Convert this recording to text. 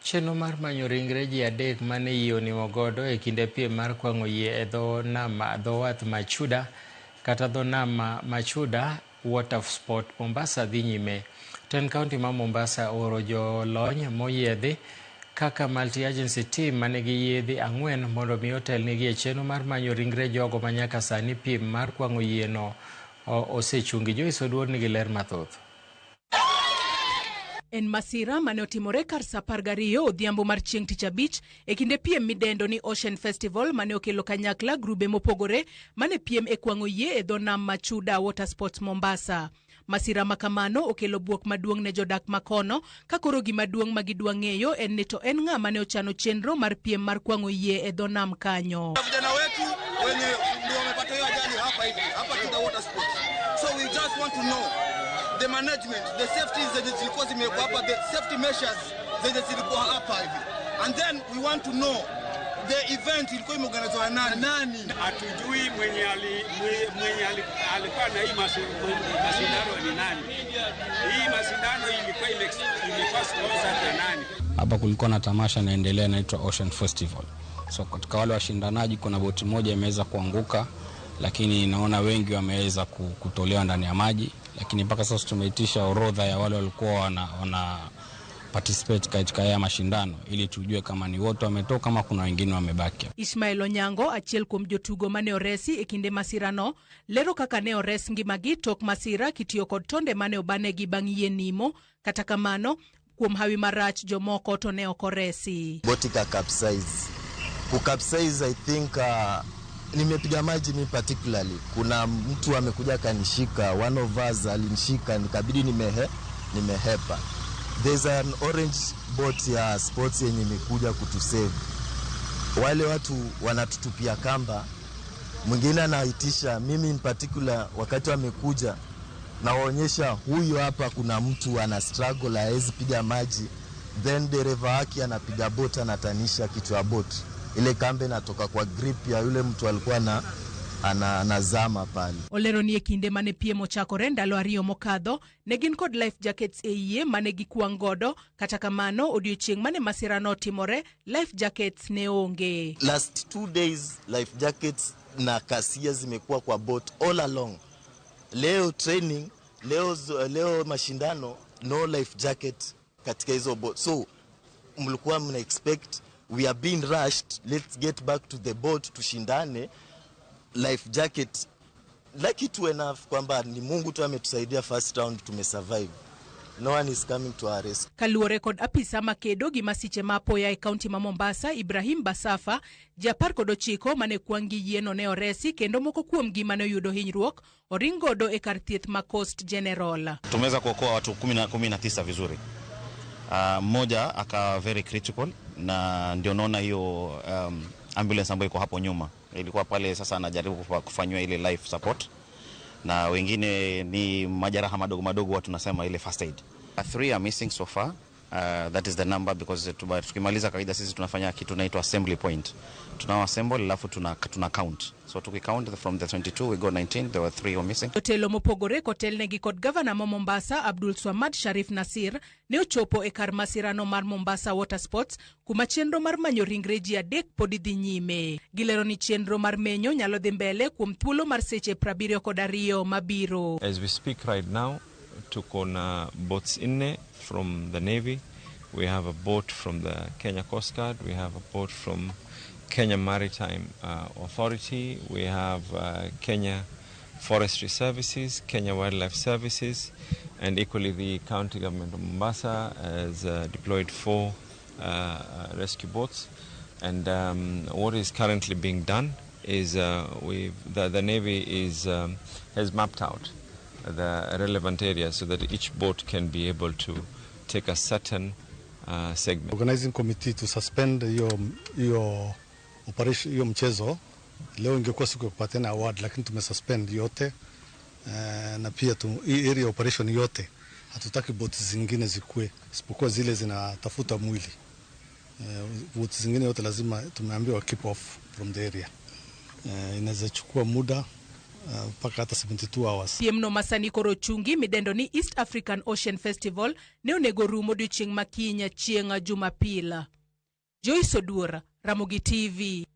Chenro mar manyo ringre ji adek mane yie onimo godo e kinde piem mar kwang'o yie e dho nam dho wath Machuda kata dho nam Machuda Water Sport Mombasa dhi nyime. Tend kaunti ma Mombasa ooro jolony moyiedhi kaka multi-agency team manigi yiedhi 4 mondo mi otelnigi e chenro mar manyo ringre jogo ma nyaka sani piem mar kwang'o yie no osechungi. Joyce Oduor nigi ler mathoth. En masira mane otimore kar saa 12 odhiambo mar chieng' tich abich e kinde piem midendo ni Ocean Festival mane okelo kanyakla grube mopogore mane piem e kwang'o yie e dho nam Machuda Water Sports Mombasa. Masira ma kamano okelo buok maduong' ne jodak makono ka koro gima duong' ma gidwa ng'eyo en ni to en ng'a mane ochano chenro mar piem mar kwang'o yie e dho nam kanyo. Vijana wetu wenye ndio wamepata hiyo ajali hapa hivi hapa to the water sports. So we just want to know the management, the safety zenye zilikuwa zimewekwa hapa, the safety measures zenye zilikuwa hapa hivi. And then we want to know the event ilikuwa imeorganizwa na nani? Hatujui mwenye alikuwa na hii mashindano ni nani. Hii mashindano ilikuwa sponsored na nani? Hapa kulikuwa na tamasha inaendelea inaitwa Ocean Festival. So katika wale washindanaji kuna boti moja imeweza kuanguka, lakini naona wengi wameweza kutolewa ndani ya maji, lakini mpaka sasa tumeitisha orodha ya wale walikuwa wana participate katika haya mashindano ili tujue kama ni wote wametoka ama kuna wengine wamebaki. Ismail Onyango, achiel kuom jotugo mane oresi e kinde masirano, lero kaka ne ores ngimagi tok masira kitiyo kod tonde mane obanegi bang' yie nimo. Kata kamano, kuom hawi marach jomoko to ne ok oresi. Boti ka capsize. Ku capsize, I think nimepiga maji mi particularly. Kuna mtu amekuja akanishika, one of us alinishika, nikabidi nimehepa. There's an orange boat ya sports yenye imekuja kutusave. Wale watu wanatutupia kamba, mwingine anaitisha, mimi in particular, wakati wamekuja nawaonyesha huyu hapa kuna mtu ana struggle, hawezi piga maji, then dereva wake anapiga boat, anatanisha kichwa ya boat, ile kamba inatoka kwa grip ya yule mtu alikuwa na anazama pale. Olero ni e kinde mane piem ochakore ndalo 2 mokadho, ne gin kod life jackets e yie mane gikwang' godo. Kata kamano, odiochieng' mane masira notimore, life jackets ne onge. Last 2 days life jackets na kasia zimekuwa kwa boat all along. Leo training, leo mashindano, no life jacket katika hizo boat. So mlikuwa mna expect we are being rushed, let's get back to the boat tushindane. Life jacket, lucky to enough kwamba ni Mungu tu ametusaidia, first round tumesurvive. No one is coming to our rescue. Kaluwore kod apisa makedo gi masiche ma apoya e kaunti ma Mombasa, Ibrahim Basafa, ji 19 mane kwang' gi yieno ne oresi kendo moko kuomgi mane oyudo hinyruok oring godo e kar thieth ma Coast General. Tumeweza kuokoa watu 19 vizuri. Mmoja akawa very critical na ndio naona hiyo ambulance ambayo iko hapo nyuma ilikuwa pale, sasa anajaribu kufanyiwa ile life support, na wengine ni majeraha madogo madogo, watu tunasema ile first aid. Three are missing so far. That is the number because tukimaliza kawaida sisi tunafanya kitu inaitwa assembly point. Tuna assemble alafu tuna count. So tukicount from the 22 we got 19, there were three who are missing. Jotelo mopogore kotelnegi kod gavana ma Mombasa Abdul Swamad Sharif Nasir ne ochopo e kar masirano mar Mombasa Water Sports kuma chenro mar manyo ringre ji adek pod dhi nyime. Gilero ni chenro mar menyo nyalo dhi mbele kuom thuolo mar seche 72 mabiro. As we speak right now, tuko na boats nne from the Navy. We have a boat from the Kenya Coast Guard. We have a boat from Kenya Maritime Authority. We have Kenya Forestry Services, Kenya Wildlife Services, and equally the county government of Mombasa has deployed four rescue boats. And what is currently being done is the Navy has mapped out the relevant areas so that each boat can be able to take a certain segment. Organizing committee to suspend hiyo operation, hiyo mchezo. Leo ingekuwa siku ya kupatiana award, lakini tumesuspend yote na pia hii area operation yote hatutaki boti zingine zikue isipokuwa zile zinatafuta mwili. Boti zingine yote lazima tumeambiwa keep off from the area. Inaweza chukua muda mpaka hata 72 hours. Piemno ma sani koro ochungi midendo ni East African Ocean Festival ne onego rum odiochieng' ma kiny chieng' Jumapil. Joyce Oduor, Ramogi TV.